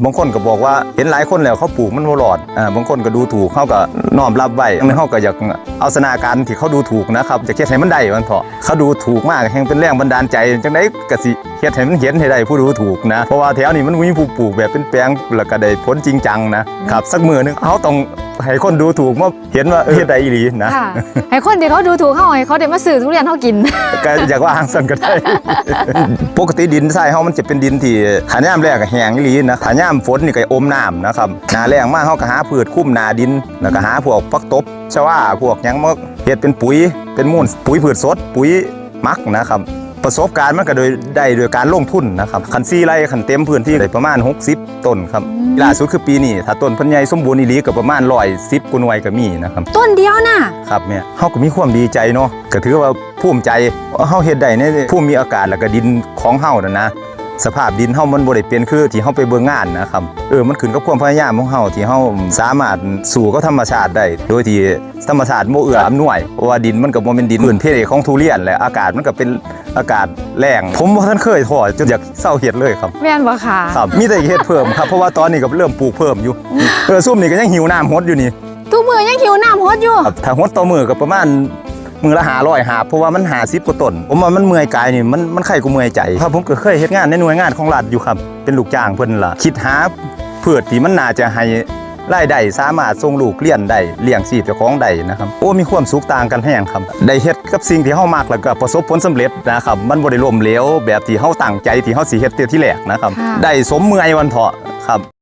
ບາງຄົນກໍບອກວ່າເຫັນຫຼາຍຄົນແລ້ວເຂົາປູກມັນບໍ່ລອດ ອາ ບາງຄົນກໍດູຖູກ ເຮົາກໍນ້ອມຮັບໄວ້ ເຮົາກໍຢາກເອົາຊະນະການທີ່ເຂົາດູຖູກນະຄັບ ຢາກເຮັດໃຫ້ມັນໄດ້ ວ່າຊັ້ນເຖາະ. ເຂົາດູຖູກມາແຮ່ງເປັນແຮງບັນດານໃຈ ຈັ່ງໃດກໍຊິເຮັດໃຫ້ມັນເຫັນໃຫ້ໄດ້ຜູ້ດູຖູກນະ ເພາະວ່າແຖວນີ້ມັນບໍ່ມີຜູ້ປູກແບບເປັນແປງ ແລ້ວກໍໄດ້ຜົນຈິງຈັງນະຄັບ. ອືມ ສັກມື້ໜຶ່ງເຮົາຕ້ອງໃຫ້ຄົນດູຖູກມາ ເຫັນວ່າ ເອີ ເຮັດໄດ້ອີ່ຫຼີນະ. ໃຫ້ຄົນທີ່ເຂົາດູຖູກເຮົາ ໃຫ້ເຂົາໄດ້ມາຊື້ທຸລຽນເຮົາກິນ ກໍຢາກວ່າຈັ່ງຊັ້ນກໍໄດ້. ປົກກະຕິດິນຊາຍເຮົາມັນຈະເປັນດິນທີ່ ຖ້າຍາມແລ້ງກໍແຫ້ງອີ່ຫຼີນະ ຖ້າຍາມຝົນນີ້ກໍອົມນ້ຳນະຄັບ. ໜ້າແລ້ງມາເຮົາກໍຫາພືດຄຸມໜ້າດິນ ແລ້ວກໍຫາພວກຜັກຕົບ ຊະວາ ພວກຫຍັງມາເຮັດເປັນປຸຍ ເປັນມູນ ປຸຍພືດສົດ ປຸຍໝັກນະຄັບ. ປະສົບການມັນກໍໂດຍ ໄດ້ໂດຍການລົງທຶນນະຄັບ. ຄັນສີ່ໄຮ່ ຄັນເຕັມພື້ນທີ່ໄດ້ປະມານຫົກສິບ ຕົ້ນຄັບ. ອືມ ຫຼ້າສຸດຄືປີນີ້ ຖ້າຕົ້ນເພິ່ນໃຫຍ່ສົມບູນອີ່ຫຼີກໍປະມານຮ້ອຍສິບກວ່າໜ່ວຍກໍມີນະຄັບ. ຕົ້ນດຽວນະ? ຄັບແມ່. ເຮົາກໍມີຄວາມດີໃຈເນາະ ກໍຖືວ່າພູມໃຈ ເຮົາເຮັດໄດ້ໃນພູມມີອາກາດ ແລ້ວກໍດິນຂອງເຮົານັ້ນນະ. ສະພາບດິນເຮົາມັນບໍ່ໄດ້ເປັນຄືທີ່ເຮົາໄປເບິ່ງງານນະຄັບ. ເອີ ມັນຂຶ້ນກັບຄວາມພະຍາຍາມຂອງເຮົາ ທີ່ເຮົາສາມາດສູ້ກັບທຳມະຊາດໄດ້ ໂດຍທີ່ ທຳມະຊາດບໍ່ເອື້ອອຳນວຍ ເພາະວ່າດິນມັນກໍບໍ່ແມ່ນດິນພື້ນເພຂອງທຸລຽນ ແລະ ອາກາດມັນກໍເປັນອາກາດແລ້ງ. ຜົມບໍ່ທັນເຄີຍທໍ້ຈົນຢາກເຊົາເຮັດເລີຍຄັບ. ແມ່ນບໍ່ຄະ? ຄັບ ມີແຕ່ເຮັດເພີ່ມຄັບ ເພາະວ່າຕອນນີ້ກໍເລີ່ມປູກເພີ່ມຢູ່. ເອີ ຊຸມນີ້ກໍຍັງຫິວນ້ຳຫົດຢູ່ນີ້ ທຸກມື້ຍັງຫິວນ້ຳຫົດຢູ່. ຄັບ ຖ້າຫົດຕໍ່ມື້ກໍປະມານມື້ລະຫ້າຮ້ອຍຫາບ ເພາະວ່າມັນຫ້າສິບກວ່າຕົ້ນ. ຜົມວ່າມັນເມື່ອຍກາຍນີ້ ມັນ ມັນໄຄກວ່າເມື່ອຍໃຈຄັບ. ຜົມກໍເຄີຍເຮັດງານໃນໜ່ວຍງານຂອງລັດຢູ່ຄັບ ເປັນລູກຈ້າງເພິ່ນລະ ຄິດຫາພືດທີ່ມັນໜ້າຈະໃຫ້ ລາຍໄດ້ ສາມາດສົ່ງລູກຮຽນໄດ້ ລ້ຽງຊີບເຈົ້າຂອງໄດ້ນະຄັບ. ໂອ້ ມີຄວາມສຸກຕ່າງກັນແຮງຄັບ ໄດ້ເຮັດກັບສິ່ງທີ່ເຮົາມັກ ແລ້ວກໍປະສົບຜົນສຳເລັດນະຄັບ. ມັນບໍ່ໄດ້ລົ້ມເຫຼວແບບທີ່ເຮົາຕັ້ງໃຈທີ່ເຮົາຊິເຮັດແຕ່ທີແລກນະຄັບ. ໄດ້ສົມເມື່ອຍວ່າຊັ້ນເຖາະຄັບ.